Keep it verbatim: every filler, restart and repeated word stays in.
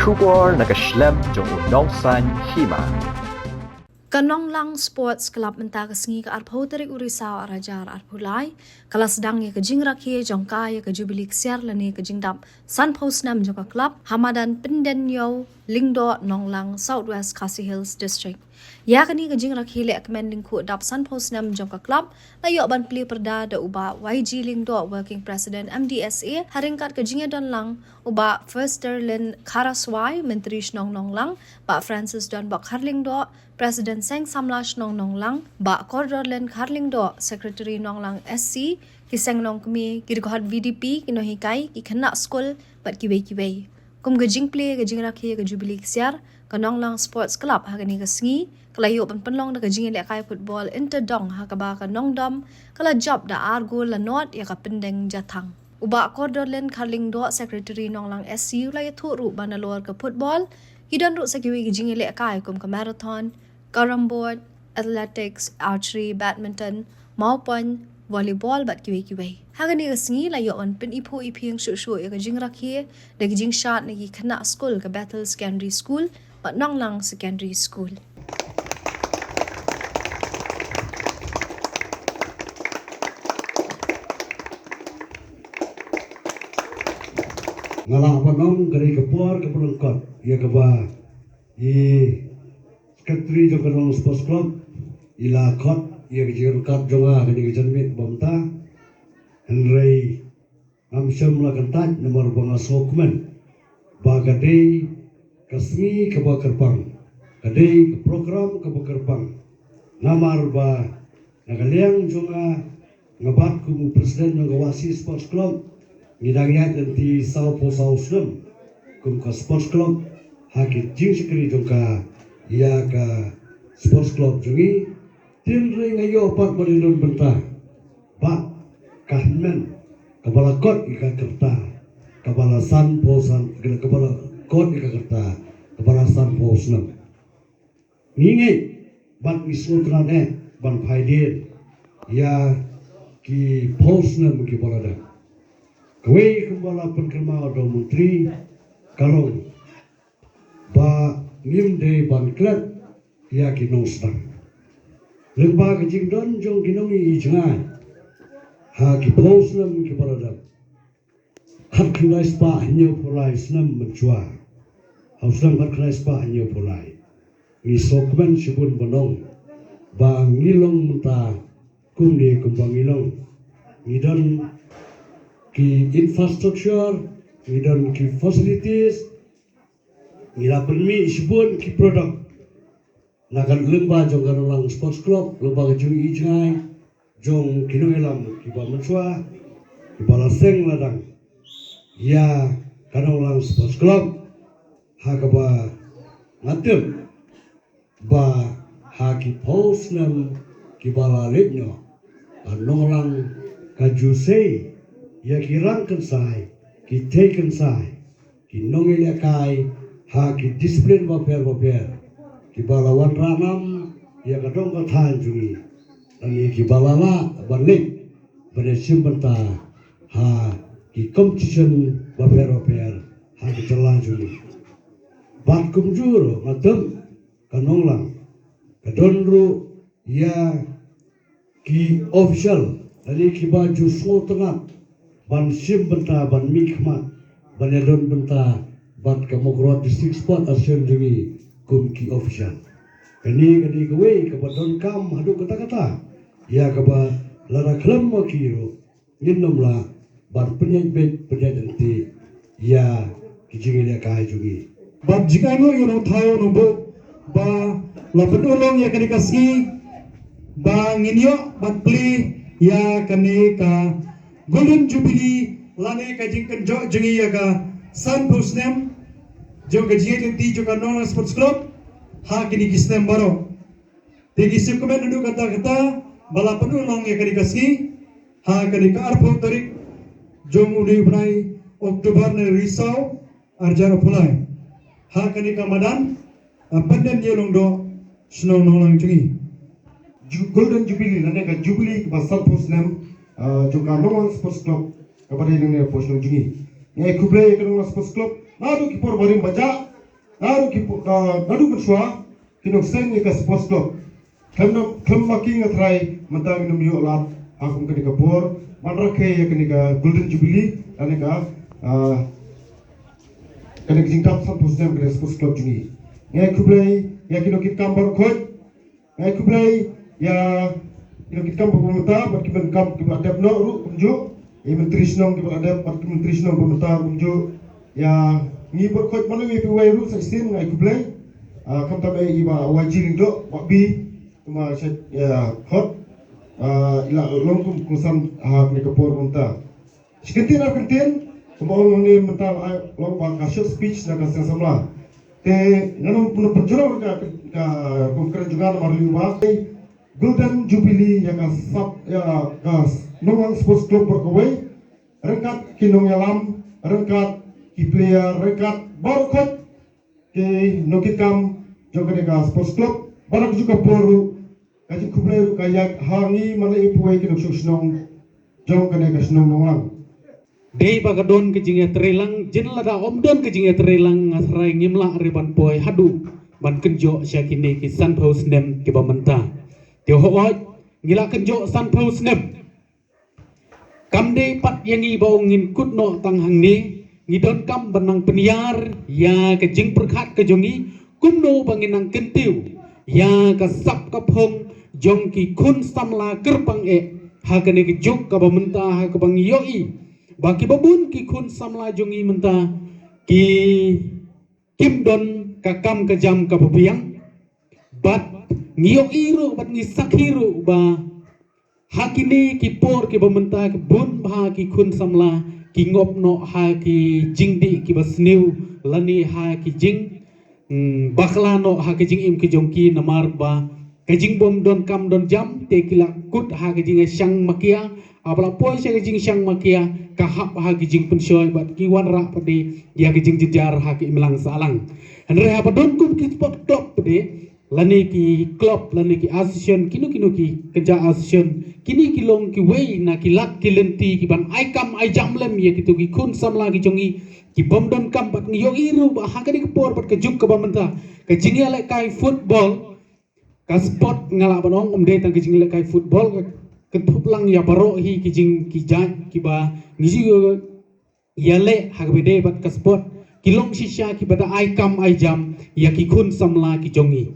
Khubor na ka shlem jong u Nongsaiñ Hima. Ka Nonglang Sports Club mynta ka sngi ka arphew tarik u Risaw arhajar arphew lai ka la sdang ïa ka jingrakhe jong ka ïa ka Jubilee Ksiar lane ka jingdap sanphew snem jong ka club ha madan Pyndengiew Lyngdoh, Nonglang, South West Khasi Hills District. Ïa kane ka jingrakhe lehkmen lyngkhuh dap sanphew snem jong ka club la ïoh ban plie pyrda da u Bah Y G Lyngdoh, Working President M D S A, ha ryngkat ka jingïadon lang u Bah Festerlin Kharaswai, Myntri Shnong Nonglang, Bah Francis Donbok Kharlyngdoh, President Seng Samla Shnong Nonglang, Bah Kordorlin Kharlyngdoh, Secretary Nonglang S C, ki seng nongkmie, ki dkhot V D P, ki nonghikai, ki khynnah skul bad kiwei kiwei. Kum ka jingplie ka jingrakhe ka Jubilee Ksiar, ka Nonglang Sports Club ha kane ka sngi ka la ïoh ban pynlong da ka jingïalehkai football inter dong ha kaba ka Nongdom ka la jop da ar gol la nod ïa ka Pyndengjathang. U Bah Kordorlin Kharlyngdoh, Secretary Nonglang S C, u la ïathuh ruh ba nalor ka football ki don ruh sa kiwei ki jingïalehkai kum ka marathon, carrom board, athletics, archery, badminton, mawpoiñ, volleyball bad kiwei kiwei. Ha kane ka sngi la ïoh ban pyniphuh iphieng shuh shuh ïa ka jingrakhe da ka jingshad na ki khynnah skul ka Bethel Secondary School bad Nonglang Secondary School. Nga lah ban ong ka dei ka por kaba lyngkot ïa kaba i Secretary jong ka Nonglang Sports Club i la khot ïa ka jingryngkat jong nga ha kane ka janmiet ba mynta. Hynrei ngam shym la kyntait namar ba nga sngewkmen ba ka dei ka sngi kaba kyrpang, ka dei ka program kaba kyrpang. Namar ba na ka liang jong nga, nga bat kum u president jong ka Wahsi Sports Club, ngi dang ïaid lynti sawphew saw snem kum ka sports club ha ki jingshakri jong ka ïa ka sports club jong ngi. Hynrei nga ïoh pat ban ïadon bynta bad ka hynmen kaba la kot ïa ka rta kaba la sanphew san, kaba la kot ïa ka rta kaba la sanphew snem. Ngi ngeit bad ngi sngewtynnat eh ban phai dien ïa ki phew snem kiba la dep. Kawei kumba la pynkynmaw da u Myntri ka long ba ngim dei ban klet ïa ki nongsdang. Lyngba ka jingdon jong ki nongïaid jngai ha ki phew snem kiba la dep, khatkhyndai spah hynñiewphew lai snem mynshuwa, ha u snem khatkhyndai spah hynñiewphew lai, ngi sngewkmen shibun ban ong ba ngi long mynta kumne kumba ngi long. Ngi don ki infrastructure, ngi don ki facilities, ngi la pynmih shibun ki product na ka lyngba jong ka Nonglang Sports Club, lyngba ka jingïaid jngai jong ki nongïalam kiba mynshuwa, kiba la seng la dang ïa ka Nonglang Sports Club, ha kaba nga tip ba ha ki phew snem kiba la leit noh, ka Nonglang ka ju sei ïa ki rang kynsai, ki tei kynsai, ki nongïalehkai ha ki discipline bapher bapher, kiba la wanrah nam ïa ka dong ka thaiñ jong ngi, lane kiba la lah ban leit ban ïashim bynta ha ki competition bapher bapher ha ka jylla jong ngi. Bad kumjuh ruh nga tip ka Nonglang ka don ruh ïa ki official lane kiba ju sngewtynnat ban shim bynta, ban mihkhmat, ban ïadon bynta bad ka Mawkyrwat District Sport Association jong ngi kum ki official. Kane ka dei kawei kaba donkam haduh katta katta ïa kaba lada khlem ma ki ruh ngin ym lah ban pynïaid beit pynïaid lynti ïa ki jingïalehkai jong ngi. Bad jingaiñguh ïa u nongthaw nongbuh ba la pynurlong ïa kane ka sngi ba ngin ïoh ban plie ïa kane ka Golden Jubilee lane ka jingkynjoh jong ngi ïa ka sanphew snem jong ka jingïaid lynti jong ka Nonglang Sports Club ha kine ki snem baroh. Te ngi sngewkmen haduh katta katta ba la pynurlong ïa kane ka sngi ha kane ka arphew tarik jong une u bnai October na Risaw arhajar arphew lai ha kane ka madan, ah, Pyndengiew Lyngdoh, shnong Nonglang jong ngi. Ju-, Golden Jubilee lane ka Jubilee kaba sanphew snem, ah, jong ka Nonglang Sports Club kaba dei nangne hapoh shnong jong ngi. Ngi ai khublei ïa ka Nonglang Sports Club naduh ki por barim bajah Naduh ki pu-, ah, naduh mynshuwa ki nongsen ïa ka sports club. Khlem na, khlem ma ki nga trai mynta ngin ym ïoh lad ha kum kane ka por ban rakhe ïa kane ka Golden Jubilee, kane ka, ah, kane ka jingkam sanphew snem kane ka sports club jong ngi. Nga ai khublei ïa ki nongkitkam baroh khoit. Nga ai khublei ïa ki nongkitkam ba mynta bad ki nongkitkam kiba la dep noh ruh kumjuh. Ïa i Myntri Shnong kiba la dep bad ki Myntri Shnong ba mynta kumjuh. Ïa ngi baroh khoit, mano ngi phi wei ruh sa shisien nga ai khublei. Ah, khamtam eh i Bah Y G Lyngdoh, Bah Bi, kumba sha, ïa, khot. Ah, i la long kum kongsan ha kane ka por mynta. Shi kyntien ar kyntien, kumba ong hangne mynta, ah, long ba ka short speech na ka seng samla. Te ngan ym, ym pynjrong ka, ka, ka kren jong nga namar lei ba Golden Jubilee ïa ka sap, ïa ka Nonglang Sports Club baroh kawei, ryngkat ki nongïalam, ryngkat ki player, ryngkat baroh khoit ki nongkitkam jong kane ka sports club, bad ha kajuh ka por ruh ka jingkhublei ruh ka ïaid ha ngi man la i phi wei ki nongshong shnong jong kane ka shnong Nonglang. Dei ba ka don ka jingïatreilang, jin lada ym don ka jingïatreilang nga trai ngim lah re ban poi haduh ban kynjoh sha kine ki sanphew snem kiba mynta. Te hooid, ngi la kynjoh sanphew snem. Kam dei pat ïa ngi ba ong ngin kut noh tang hangne, ngi donkam ban nang pynïar ïa ka jingpyrkhat ka jong ngi, kumno ba ngin nang kyntiew ïa ka sap ka phong jong ki khun samla kyrpang eh ha kane ka juk kaba mynta, ha kaba ngi ïohi ba kiba bun ki khun samla jong ngi mynta ki kim don ka kam ka jam kaba biang. Bad ngi ïohi ruh bad ngi sakhi ruh ba ha kine ki por kiba mynta ki bun bha ki khun samla ki ngop noh ha ki jingdih kiba sniew lane ha ki jing, mm, bakla noh ha ki jingim ki jong ki namar ba ka jingbym don kam don jam te ki la kut ha ka jingshang makia. Haba la poi sha ka jingshang makia ka hap ha ka jingpynshoi bad ki wanrah pat de ïa ka jingjynjar ha ka imlang sahlang. Hynrei haba don kum ki sport club pat de lane ki club lane ki association, kino kino ki kynja association, kine ki long kiwei na ki lad ki lynti ki ban ai kam ai jam lem ïa kito ki khun samla ki jong ngi ki bym don kam. Bad ngi ïohi ruh ba ha kane ka por bad ka juk kaba mynta ka jingïalehkai football, ka sport nga lah ban ong ym dei tang ka jingïalehkai football, ka kynthup lang ïa baroh hi ki jing ki jait kiba ngi ju ïaleh ha kaba dei bad ka sport, ki long shisha kiba da ai kam ai jam ïa ki khun samla ki jong ngi.